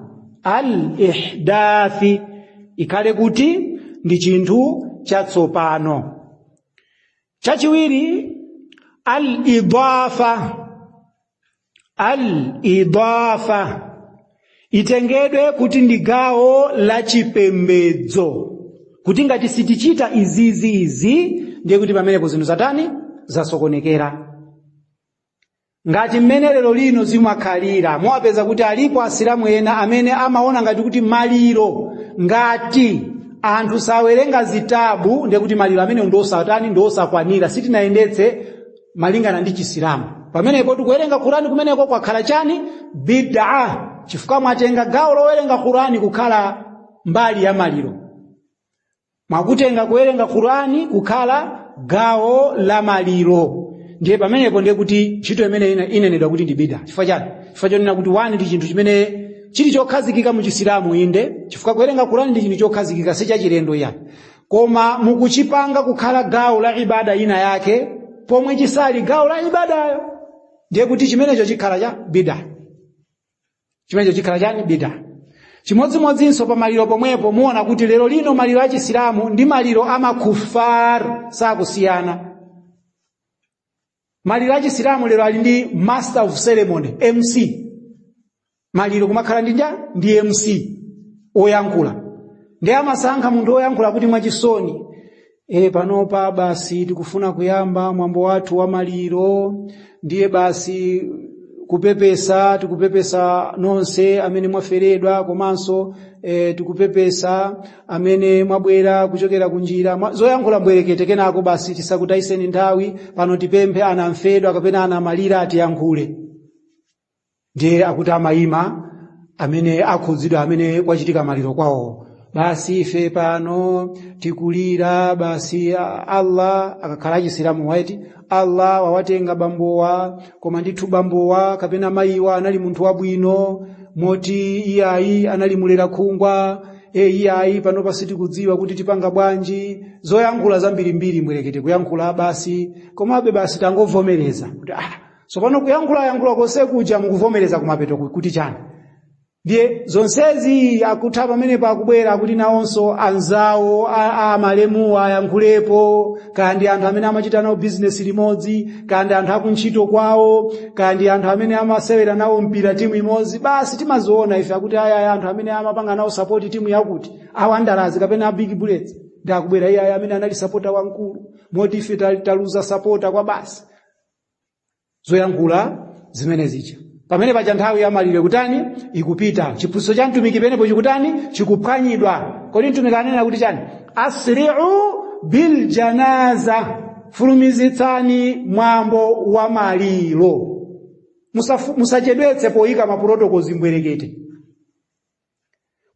Al-ihdathi ikhale kuti ndi chinthu chatsopano. Chachiwiri al-idafa. Al-idafa itengedwe kuti ndi gawo la chipembedzo, kuti ngati sitichita izizi izi ndiye kuti pamenepo zinthu zatani? Zasokonekera. Ngati mmene lero lino zimakhalira, muwapeza kuti alipo asilamu ena amene amaona ngati kuti maliro ngati anthu sawerenga zitabu, ndiye kuti maliro amene ndi osatani, ndi osakwanira, sitinayendetse malingana ndi Chisilamu. Pamenepo tikuwerenga Qur'ani kumeneko kwakhala chani? Bid'a, chifukwa mwatenga gawo lowerenga Qur'ani kukhala mbali ya maliro, mwakutenga kuwerenga Qur'ani kukhala gawo la maliro. Ndiye pamenepo ndiye kuti ntchito imene inenedwa kuti ndi bid'a. Chifukwa chani? Chifukwa chonena kuti wani ndi chinthu chimene chili chokhazikika mu Chisilamu, inde, chifukwa kuwerenga Qur'ani ndi chinthu chokhazikika, si chachilendo yani, koma mukuchipanga kukhala gawo la ibada ina yake pomwe chisali gawo la ibadayo, ndiye kuti chimenecho chikhala cha bid'a. Chimenecho chikhala chani? Bid'a. Chimodzimodzinso pa maliro pomwepo, muona kuti lero lino maliro a Chisilamu ndi maliro a makufar sakusiyana. Maliro a Chisilamu lero ali ndi master of ceremony, MC. Maliro kumakhala ndi nja ndi MC oyankhula, ndi amasankha munthu oyankhula kuti mwachisoni, panopa basi tikufuna kuyamba mwambo wathu wa maliro, ndiye basi kupepesa, tikupepesa nonse amene mwaferedwa, komanso tikupepesa amene mwabwera kuchokera kunjira, zoyankhula mbwerekete. Kenako basi tisakutayiseni nthawi, pano tipemphe anamfedwa kapena anamalira atiyankhule. Ndiye akuti amayima amene akhudzidwa, amene kwachitika maliro kwawo, basi ife pano tikulira basi, Allah, akakhala achisilamu waiti Allah wawatenga bambowa, koma ndithu bambowa kapena mayiwa anali munthu wabwino, moti iyayi anali mulera khungwa, iyayi panopa sitikudziwa kuti tipanga bwanji, zoyankhula zambirimbiri mbwerekete kuyankhula basi, komabe basi tangovomereza kuti tsopano kuyankhula yankhula konse kuja mukuvomereza kumapeto kuti chani? Ndiye zonsezi akutha pamenepo, akubwera akuti nawonso anzawo amalemuwa ayankhulepo, kaya ndi anthu amene amachita nawo bizinesi limodzi, kaya ndi anthu akuntchito kwawo, kaya ndi anthu amene amasewera nawo mpira timu imodzi, basi timaziona ife akuti aya anthu amene amapanga nawo support timu yakuti, a Wanderers kapena a Big Bullets, ndi akubwera iye amene anali supporter wamkulu, moti ife taluza supporter kwa basi, zoyankhula zimene zija. Pamene paja nthawi ya maliro kutani? Ikupita. Chiphunzitso cha mtumiki penepo chikutani? Chikuphwanyidwa. Kodi mtumiki anena kuti chani? Asri'u bil janaza, fulumizitsani mwambo wa maliro, musachedwetse poyika ma protocols mbwerekete,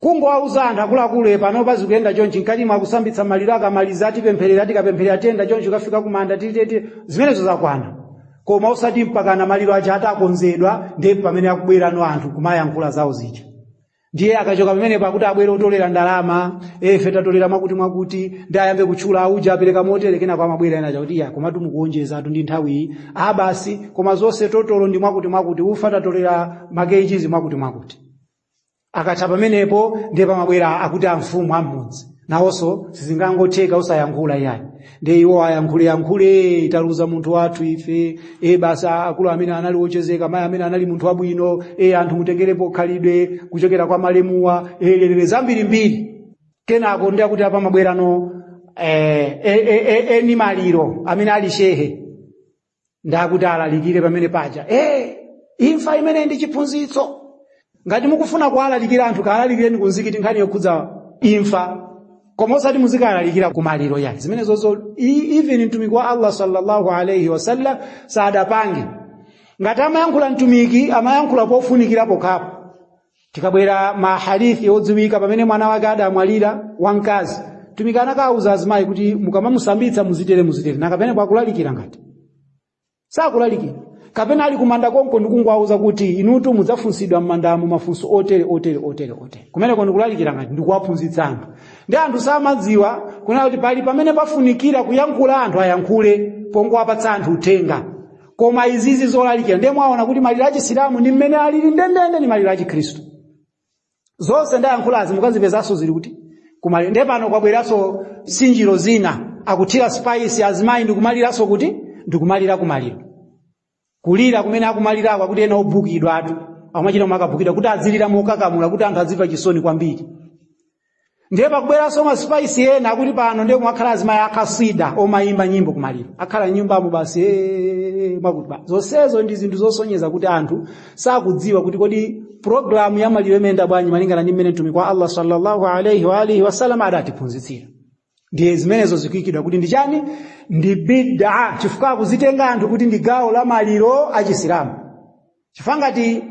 kungowauza anthu akuluakulu, pano pazikuyenda chonchi, mkati mwakusambitsa maliro, akamaliza atipempherera, tikapempherera tiyenda chonchi ukafika kumanda, titete, zimenezo zakwana. Koma usati mpakana maliro aja atakonzedwa, ndiye pamene akubwerano anthu kumayankhula zawo zija. Ndiye akachoka pamenepo akuti abwere otolera ndalama, efe tatolera mwakuti mwakuti, ndi ayambe kutchula auja apereka motere. Kenako amabwera ena chakuti iya, komatu mukuonjezatu ndi nthawi iyi, a basi, koma zonse total ndi mwakuti mwakuti, ufa tatolera ma kgs mwakuti mwakuti. Akatha pamenepo ndiye pamabwera akuti amfumu am'mudzi, nawonso sizingangotheka usayankhula iyayi, ndiye iwo ayankhule yankhule, taluza munthu wathu ife, basi akulu amene anali wochezeka, mayi amene anali munthu wabwino, anthu mutengerepo khalidwe kuchokera kwa malemuwa, lelele zambirimbiri. Kenako ndiye akuti apamabwerano eni maliro amene ali shehe, ndakuti alalikire pamene paja, imfa imene ndi chiphunzitso. Ngati mukufuna kuwalalikira anthu, kaalalikireni kumzikiti nkhani yokhudza imfa, koma osati muzikalalikira kumaliro yani. Zimene zozo even mtumiki wa Allah sallallahu alayhi wasallam sadapange. Ngati amayankhula mtumiki, amayankhula pofunikira pokhapo. Tikabwera ma hadithi odziwika, pamene mwana wake adamwalira wamkazi, mtumiki anakawuza azimayi kuti mukamamusambitsa muzitere muzitere. Nakapene akulalikira? Ngati sakulalikira, kapena ali kumanda konko ndikungwauza kuti inutu mudzafunsidwa m'mandamo mafunso otere otere otere otere, kumeneko ndikulalikira? Ngati ndikuwaphunzitsa anthu, ndi anthu samadziwa kunena kuti pali pamene pafunikira kuyankhula, anthu ayankhule pongowapatsa anthu uthenga, koma izizi zolalikira. Ndiye mwaona kuti maliro achisilamu ndi mmene alili ndendende ni maliro achikhristu. Zonse ndayankhulazi mukazipezanso zili kuti kumaliro. Ndiye pano kwabweranso sinjiro zina, akuthira spice, azimayi ndikumaliranso kuti ndikumalira kumaliro, kulira kumene akumalirako akuti ena obukidwa atu amachita makabukidwa kuti adzilira mokakamula kuti anthu azimva chisoni kwambiri. Ndiye pakubweranso ma spice ena akuti pano ndiye kumakhala azimayi akasida omayimba nyimbo kumaliro, akhala nyumbamo basi, mwakuti ba zonsezo ndi zinthu zosonyeza kuti anthu sakudziwa kuti kodi Programu ya maliro imayenda bwanji malingana ndi mmene Mtumiki wa Allah sallallahu alaihi wa alihi wasallam adatiphunzitsira? Ndiye zimenezo zikuyikidwa kuti ndi chani? Ndi bid'a, chifukwa akuzitenga anthu kuti ndi gawo la maliro achisilamu. Chifukwa ngati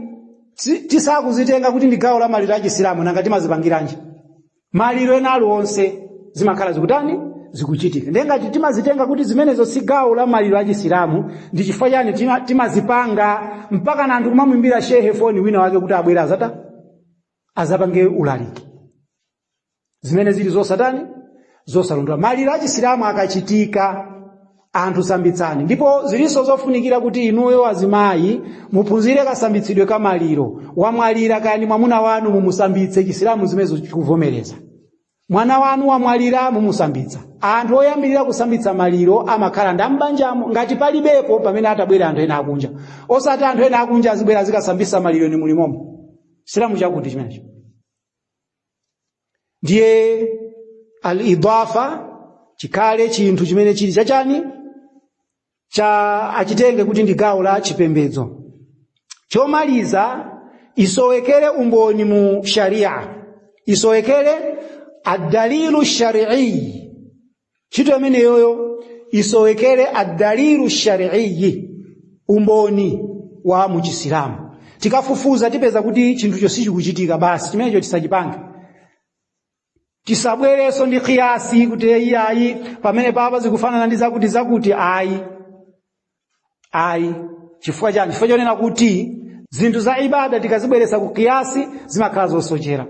tisakuzitenga kuti ndi gawo la maliro achisilamu, nanga timazipangiranji maliro ena aliwonse? Zimakhala zikutani? Zikuchitika. Ndiye ngati timazitenga kuti zimenezo si gawo la maliro achisilamu, ndi chifukwa chani timazipanga mpaka na anthu kumamwimbira shehe foni wina wake kuti abwere azata azapange ulaliki, zimene zili zosatani? Zosalondola. Maliro achisilamu akachitika, anthu sambitsani. Ndipo zilinso zofunikira kuti inuyo azimayi muphunzire kasambitsidwe ka maliro. Wamwalira kaya ndi mwamuna wanu, mumusambitse. Chisilamu zimenezo chikuvomereza. Mwana wanu wamwalira, mumusambitsa. Anthu oyambirira kusambitsa maliro amakhala ndi ambanjamo. Ngati palibepo, pamene atabwera anthu ena akunja. Osati anthu ena akunja azibwera azikasambitsa maliro ni mulimomo. Silamu chakuti chimenecho. Ndiye al-idafa chikhale chinthu chimene chili chachani, cha achitenge kuti ndi gawo la chipembedzo. Chomaliza, isowekere umboni mu sharia, isowekere ad-dalilu shari'i. Ntchito imeneyoyo isowekere ad-dalilu shari'i, umboni wa muchisilamu. Tikafufuza tipeza kuti chinthucho sichikuchitika, basi, chimenecho tisachipange. Tisabwerenso ndi qiyasi kuti iyayi, pamene papa zikufanana ndi zakuti zakuti. Ayi, ayi. Chifukwa chani? Chifukwa chonena kuti zinthu za ibada tikazibweretsa ku qiyasi zimakhala zosochera.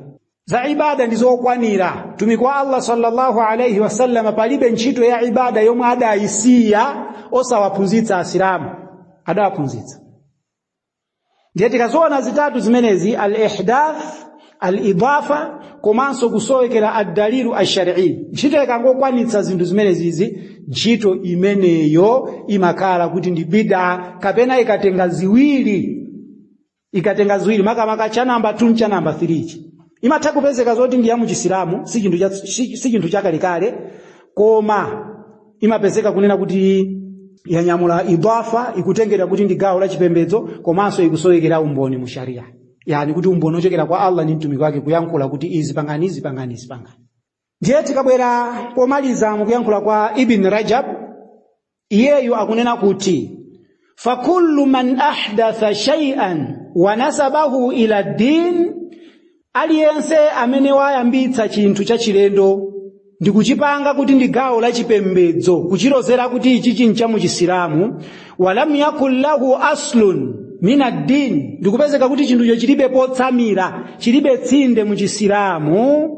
Za ibada ndi zokwanira. Mtumiki wa Allah sallallahu alaihi wasallam palibe ntchito ya ibada yomwe adayisiya osawaphunzitsa Asilamu, adawaphunzitsa. Ndiye tikaziona zitatu zimenezi, al-ihdath, al-idafa, komanso kusowekera ad-dalilu ash-shar'i, ntchito ikangokwanitsa zinthu zimenezizi, ntchito imeneyo imakhala kuti ndi bid'a. Kapena ikatenga ziwiri, ikatenga ziwiri, makamaka cha namba 2 cha namba 3 ichi, imatha kupezeka zoti ndi ya muchisilamu, si chinthu chakalekale, koma imapezeka kunena kuti yanyamula idafa, ikutengedwa kuti ndi gawo la chipembedzo, komanso ikusowekera umboni mu sharia, yani kuti umboni ochokera kwa Allah ndi mtumiki wake kuyankhula kuti izi pangani, izi pangani, izi pangani. Ndiye tikabwera pomaliza mukuyankhula kwa Ibn Rajab, iyeyu akunena kuti fakullu man ahdatha shay'an wa nasabahu ila din, aliyense amene wayambitsa chinthu chachilendo ndi kuchipanga kuti ndi gawo la chipembedzo, kuchilozera kuti ichi chincha muchisilamu, walam yakun lahu aslun min ad-din, ndikupezeka kuti chinthucho chilibe potsamira, chilibe tsinde muchisilamu,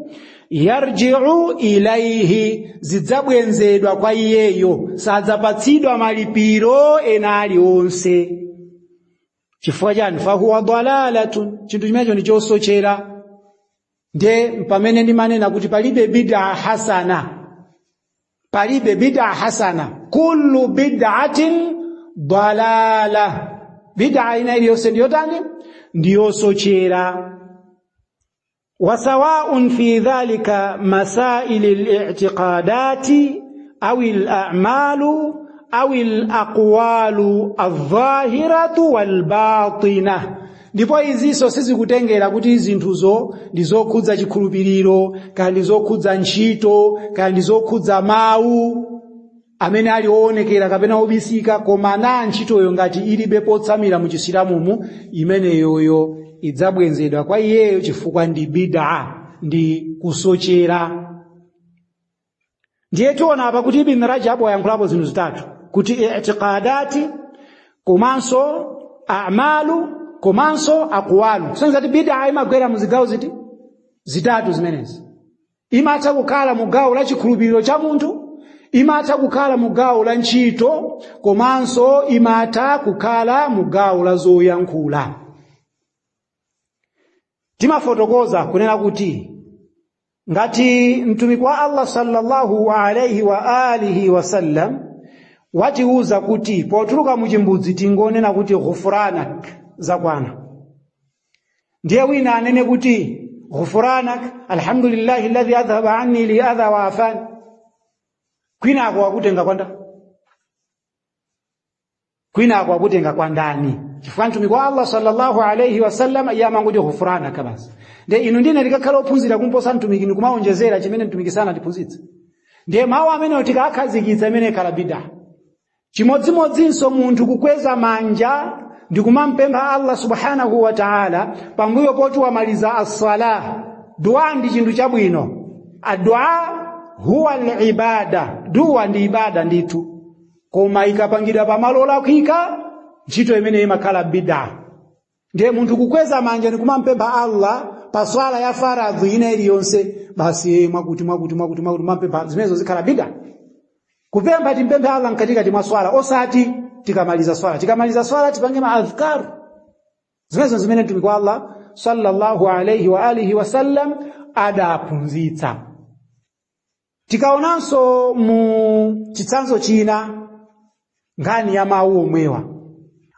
yarji'u ilaihi, zidzabwenzedwa kwa iyeyo, sadzapatsidwa malipiro ena aliwonse. Chifukwa chani? Fahuwa dalalatun, chinthu chimenecho ndi chosochera. Nde pamene ndimanena kuti palibe bid'a hasana, palibe bid'a hasana, kullu bid'atin dalala, bid'a ina iliyonse ndiyotani? Ndiyosochera. وسواء في ذلك مسائل الاعتقادات أو الأعمال أو الأقوال الظاهرة والباطنة. Ndipo izinso sizikutengera kuti zinthuzo ndi zokhudza chikhulupiriro, kaya ndi zokhudza ntchito, kaya ndi zokhudza mawu amene ali oonekera kapena obisika, koma na ntchitoyo ngati ilibe potsamira mu chisilamumu, imeneyoyo idzabwenzedwa kwa iyeyo, chifukwa ndi bid'a, ndi kusochera. Ndiye tiona apa kuti Ibn Rajab wayankhulapo zinthu zitatu, kuti i'tiqadati, komanso a'malu, komanso aqwalu. Kusonyeza kuti bid'a imagwera mu zigawo ziti? Zitatu zimenezi. Imatha kukhala mu gawo la chikhulupiriro cha munthu, imatha kukhala mu gawo la ntchito, komanso imatha kukhala mu gawo la zoyankhula. Timafotokoza kunena kuti ngati Mtumiki wa Allah sallallahu alaihi wa alihi wasallam watiuza kuti potuluka muchimbudzi tingonena kuti ghufranak, zakwana, ndiye wina anene kuti ghufranak alhamdulillahi alladhi adhhaba anni li adha wa afani, kwinako wakutenga kwanda, kwinako wakutenga kwa ndani? Chifukwa Mtumiki wa Allah sallallahu alayhi wasallam iye amangoti ghufranaka basi. Ndiye inu ndine tikakhala ophunzira kumposa Mtumiki ndikumaonjezera chimene Mtumiki sanatiphunzitse, ndiye mawu amenewo tikakhazikitsa, imene ikhala bid'a. Chimodzimodzinso munthu kukweza manja ndikumampempha Allah subhanahu wa ta'ala pambuyo poti wamaliza as-salah. Dua ndi chinthu chabwino. Adua huwa al-ibada, dua ndi ibada ndithu, koma ikapangidwa pamalo olakwika, ntchito imene imakhala bid'a. Ndiye munthu kukweza manja ndikumampempha Allah pa swala ya faradhi ina iliyonse basi, mwakuti mwakuti mwakuti mwakuti, mampempha, zimenezo zikhala bid'a. Kupempha, timpemphe Allah mkatikati mwa swala, osati tikamaliza swala. Tikamaliza swala tipange ma adhkar. Zimenezo zimene Mtumiki wa Allah sallallahu alayhi wa alihi wasallam adaphunzitsa. Tikaonanso mu chitsanzo china, nkhani ya mawu omwewa,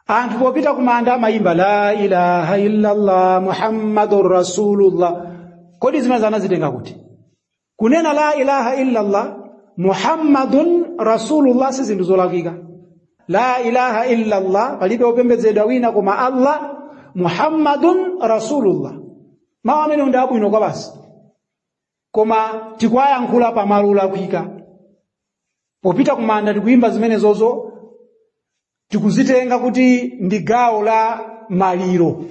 anthu popita kumanda amayimba la ilaha illallah Muhammadur rasulullah. Kodi zimene anazitenga kuti? Kunena la ilaha illallah Muhammadun rasulullah si zinthu zolakwika. La ilaha illallah, palibe wopembedzedwa wina koma Allah, Muhammadun rasulullah, mawu amene ndi abwino kwa basi, koma tikuwayankhula pamalo olakwika. Popita kumanda tikuyimba zimenezozo, tikuzitenga kuti ndi gawo la maliro.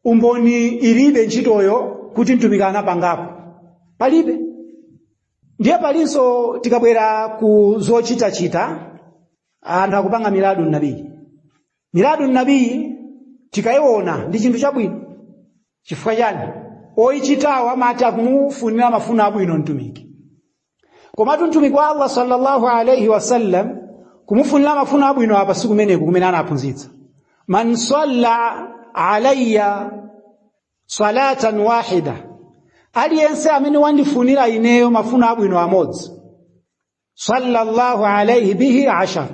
Umboni ilibe ntchitoyo kuti Mtumiki anapangapo, palibe. Ndiye palinso, tikabwera ku zochitachita, anthu akupanga miladu nabii. Miladu nabii tikayiona ndi chinthu chabwino. Chifukwa chani? Oyichitawo amati akumufunira mafuno abwino Mtumiki. Komatu Mtumiki wa Allah sallallahu alayhi wasallam, kumufunira mafuno abwino apa sikumeneku kumene anaphunzitsa. Man salla alayya salatan wahida, aliyense amene wandifunira ineyo mafuno abwino amodzi, sallallahu alayhi bihi ashar,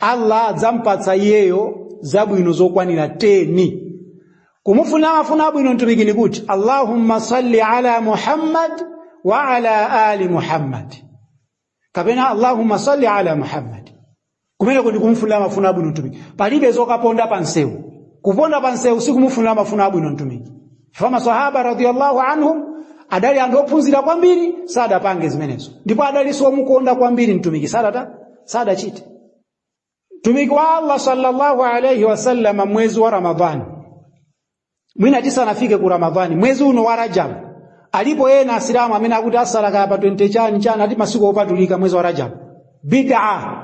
Allah adzampatsa iyeyo zabwino zokwanira 10. Kumufunira mafuno abwino Mtumiki ni kuti Allahumma salli ala Muhammad wa ala ali Muhammad, kapena Allahumma salli ala Muhammad. Kumeneko ndi kumufunira mafuno abwino Mtumiki. Palibe zokaponda pa nsewu. Kuponda pa nsewu sikumufunira mafuno abwino Mtumiki, chifukwa masahaba radiyallahu anhum adali anthu ophunzira kwambiri, sadapange zimenezo, ndipo adalinso omukonda kwambiri Mtumiki, sadata sadachite. Mtumiki wa Allah sallallahu alayhi wasallam, mwezi wa Ramadhani, mwina tisanafike ku Ramadhani, mwezi uno wa Rajab, alipo ena Asilamu amene akuti asala kaya pa 20 chani chani, ati masiku opatulika mwezi wa Rajab. Bid'a.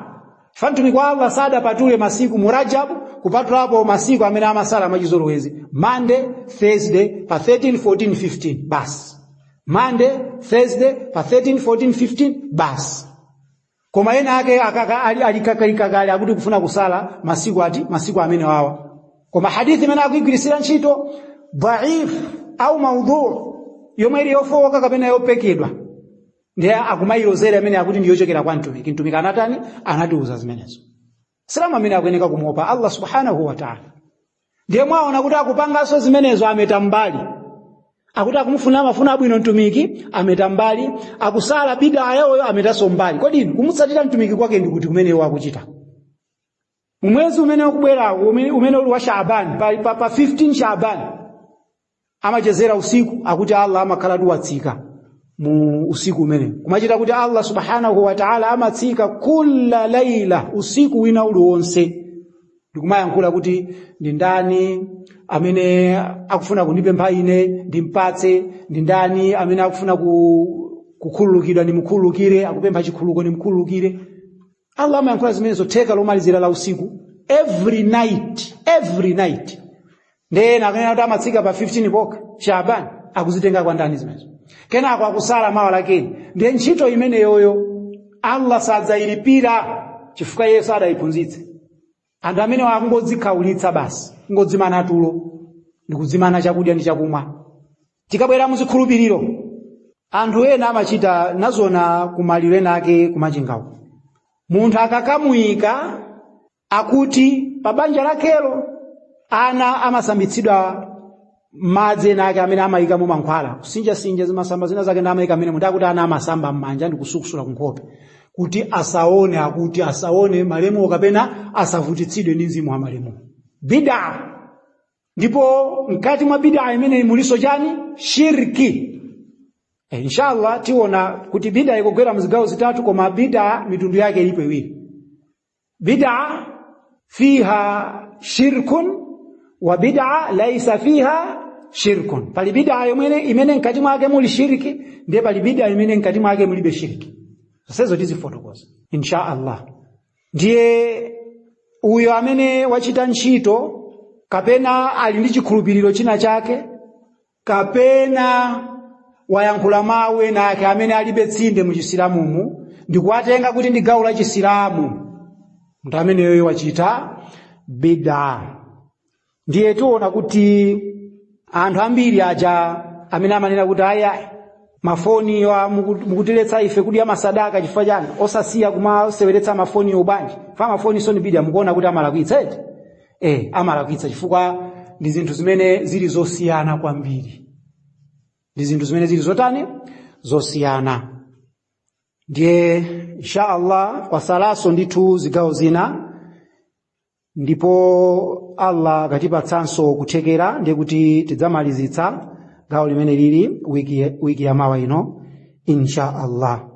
Fa Mtumiki wa Allah sadapatule masiku mu Rajab kupatulapo masiku amene amasala mwachizolowezi, Monday, Thursday, pa 13, 14, 15 basi. Monday, Thursday, pa 13, 14, 15 basi. Koma ena ake akaka ali alikakalika akuti kufuna kusala masiku, ati masiku amene wawa, koma hadithi imene akuigwirisira ntchito dhaif au maudhu, yomwe ili yofowoka kapena yopekedwa, ndiye akumayilozera imene akuti ndiyochokera kwa Mtumiki. Mtumiki anatani? Anatiuza zimenezo. Silamu amene akuyeneka kumuopa Allah subhanahu wa ta'ala. Ndiye mwaona kuti akupanganso zimenezo, ameta mbali, akuti akumufuna mafuna abwino Mtumiki, ameta mbali, akusala bida yawoyo, ametanso mbali. Kodi inu kumutsatira Mtumiki kwake ndi kuti kumene iwo akuchita? Mumwezi umene ukubwerawo, umene uli wa Shaaban, pa 15 Shaaban amachezera usiku, akuti Allah amakhala watsika mu usiku umene kumachita kuti Allah subhanahu wa ta'ala amatsika kulla laila, usiku wina uliwonse, ndikumayankhula kuti ndi ndani amene akufuna kundipempha ine ndimpatse, ndi ndani amene akufuna kukhululukidwa ndimukhululukire, akupempha chikhululuko ndimukhululukire. Allah amayankhula zimenezo theka lomalizira la usiku, every night, every night. Ndena akanena kuti amatsika pa 15 pokha Shaban, akuzitenga kwa ndani zimenezo? Kenako akusala mawa lakeni. Ndiye ntchito imeneyoyo Allah sadzayilipira, chifukwa iye sadayiphunzitse. Anthu amene akungodzikhaulitsa basi, kungodzimana tulo ndikudzimana chakudya ndi chakumwa. Tikabwera muzikhulupiriro, anthu ena amachita nazona kumaliro ena ake kumachingawo. Munthu akakamuyika, akuti pa banja lakelo ana amasambitsidwa madzi ena ake amene amayikamo mankhwala, kusinjasinja zimasamba zina zake ndi amayika amene munthu akuti ana amasamba m'manja ndi kusukusula kunkhope kuti asaone, akuti asaone malemuwo kapena asavutitsidwe ndi mzimu wa malemuwo. Bid'a, ndipo mkati mwa bid'a imeneyi muliso chani? Shirki. Inshallah tiona kuti bid'a ikugwera mzigawo zitatu, koma bid'a mitundu yake ilipo iwiri. Bid'a fiha shirkun wa bid'a laisa fiha shirkun. Pali bid'a yomwe imene mkati mwake muli shirki, ndiye pali bid'a imene mkati mwake mulibe shirki. Zonsezo tizifotokoza insha Allah. Ndiye uyo amene wachita ntchito kapena ali ndi chikhulupiriro china chake kapena wayankhula mawu ena ake amene alibe tsinde mu Chisilamumu ndikuwatenga kuti ndi gawo la Chisilamu, munthu ameneyoyo wachita bid'a. Ndiye tiona kuti anthu ambiri aja amene amanena kuti aya mafoni wa mukutiletsa ife kudya masadaka chifukwa chani, osasiya kumaseweretsa mafoniyo bwanji? Fa mafoni so ni bid'a. Mukuona kuti amalakwitsa eti? Amalakwitsa chifukwa ndi zinthu zimene zili zosiyana kwambiri, ndi zinthu zimene zili zotani? Zosiyana. Ndiye insha Allah kwasalaso ndithu zigawo zina, ndipo Allah akatipatsanso kuthekera ndiye kuti tidzamalizitsa gawo limene lili wiki yamawa ino insha Allah.